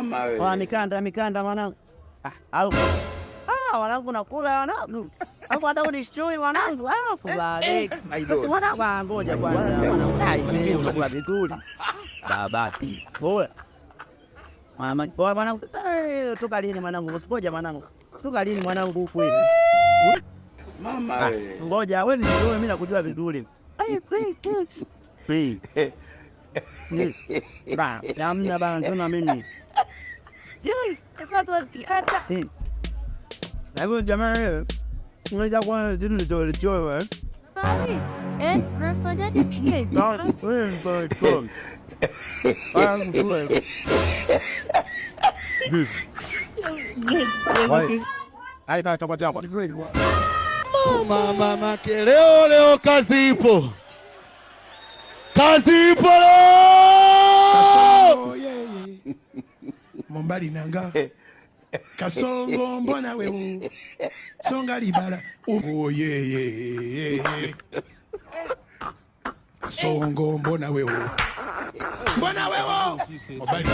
Mama we. Wa mikanda mikanda mwanangu. Ah, au. Ah, wanangu nakula wanangu. Hapo hata unishtui mwanangu. Alafu baadaye. Basi mwanangu, ah, ngoja kwanza. Mwanangu, ah, hivi unakula vizuri. Baba. Poa. Mama, poa mwanangu. Sasa toka lini mwanangu? Ngoja mwanangu. Toka lini mwanangu huku hivi? Mama Ah, we. ngoja wewe ni wewe, mimi nakujua vizuri. Hey. Ba, hamna bana, tuna mimi. Hebu jamaa wewe. Unaweza kuwa zile ndio ndio wewe. Eh, unafanyaje kile? Na wewe ndio ndio. Ah, ndio. Hai, na chapa chapa. Mama makeleo leo, kazi ipo, kazi ipo leo. Kasongo yeye Mombali nanga Kasongo mbona wewe songa libala oh yeye Kasongo mbona wewe mbona wewe Mombali.